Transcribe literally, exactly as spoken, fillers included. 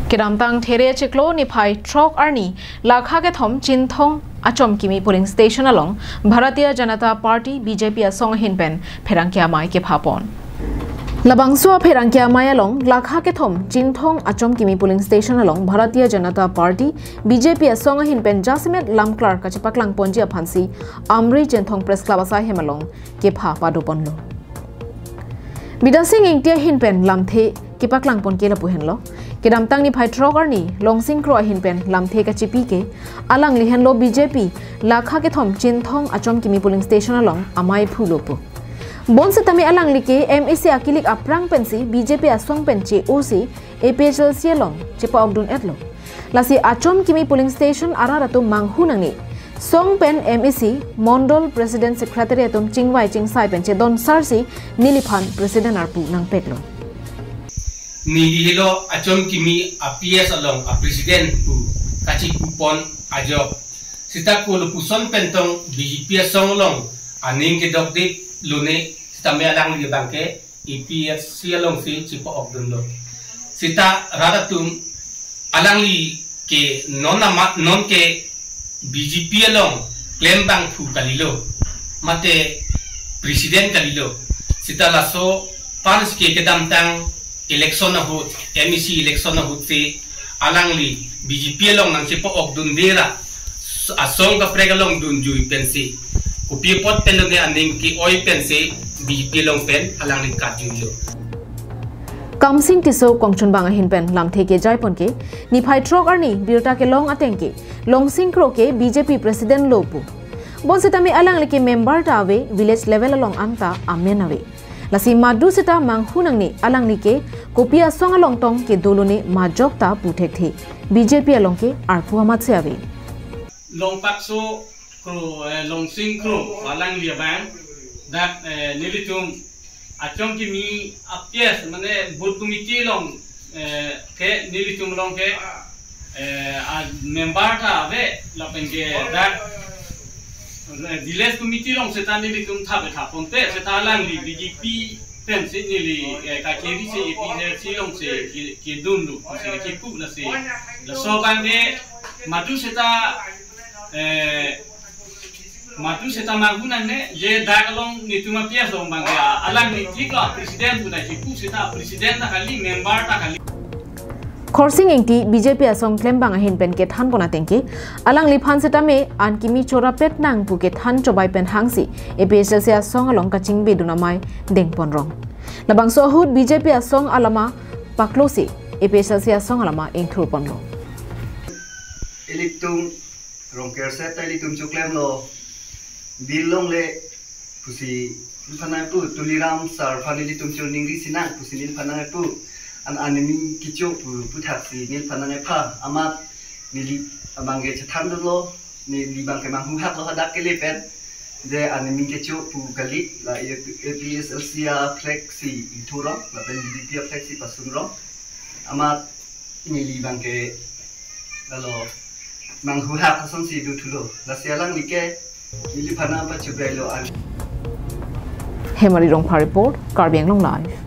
Kedamtang There chiklo niphai throk arni Lakha kethom Chinthong Achomkimi polling station along Bharatiya Janata Party B J P asong ahin pen pherangke amei kepha pon. Labangso apherangke amei along Lakha kethom Chinthong Achomkimi polling station along Bharatiya Janata Party B J P asong ahin pen jasemet lamklar kachepaklang ponji aphansi Amri Chinthong Press Club asai hem along kepha pado ponlo. Bidya Sing Engti ahin pen lamthe kepaklang pon ke lapu henlo. Kedamtang niphai throk arni Longsing Kro ahin pen lamthe kachipi ke alangli henlo B J P Lakha kethom Chinthong Achomkimi polling station along amei phulo pu. Bonsitame alangli ke M A C akilik aphrang pensi B J P asong pen che-o si A P H L C along chepa-okdun etlo. Lasi Achomkimi polling station arat atum manghu nangne. Song pen M A C, Mondol President Secretary atum chingvai chingsai pen chedon sarsi neliphan President arpu nangpetlo. Neli helo Achomkimi a P S along a President pu kachipu pon ajok. Sita ko lapuson pen tong B J P asong along aning kedokde lone sitame alangli abangke A P H L C alongsi chepa-okdunlo. Sita rat atum alangli ke non amat non ke B J P along klembangphu kalilo, mate President kalilo. Sita laso aphansi ke kedamtang election ahut, M A C election ahutsi alangli B J P along nangchepa-okdunde ra asong kaprek along dunjui pensi, kopi apot pen lone aning ke-oi pensi B J P along pen alangli katjuilo. Kamsing Tisso Kongchunbang ahin pen lamthe kejai pon ke, niphai throk arni birta kelong ateng ke Longsing Kro ke B J P President lo pu. Bonsitame alangli ke member ta ave, village level along anta amen ave. Lasi madu sita manghu nangne, alangli ke kopi asong along tong kedo lone majok ta pu thekthe. B J P along ke arpu amatsi ave. Longpakso Kro, eh, Longsing Kro, alangli abang, dak, eh, nelitum Achomkimi a P S, mane booth committee along, eh, ke nelitum along ke, eh, a member ta ave, lapen ke dak, eh, village committee along seta nelitum thap thap ponte, seta alangli B J P pensi neli, eh, kakeri si A P H L C alongsi ke, kedun do, si kepu lasi. Laso abangke madu seta, eh, madu seta manghu nangne, je dak along netum a P S along abangke, alangli thik lo President pu ta kepu seta President ta kali, member ta kali. Khorsing Engti B J P asong klembang ahin pen kethan pon ateng ke, alangliphan sitame an kimi chorapet nang pu kethan chobai pen hangsi A P H L C asong along kachingbedun amei deng pon rong. Labangso ahut B J P asong alama paklosi A P H L C asong alama ingthur ponlo. Ilitum Rongker seta ilitum choklemlo, bill longle pusi neliphan nangpu, Tuliram sir aphan ilitum choningri sinang pusi neliphan nangpu. An anemi kecho pu, puthaksi neliphan nangpha. Amat neli abangke chethandunlo, neli abangke manghuhaklo hadak kelepen. Je anemi kecho pu kali, la A P H L C a flag si ingthur rong, lapen B J P a flag si pasun rong. Amat neli abangke lalo manghuhak asonsi dothulo. Lasi alangli ke neliphan nangpachubrailo an. Hemari Rongphar report, Karbi Anglong Live.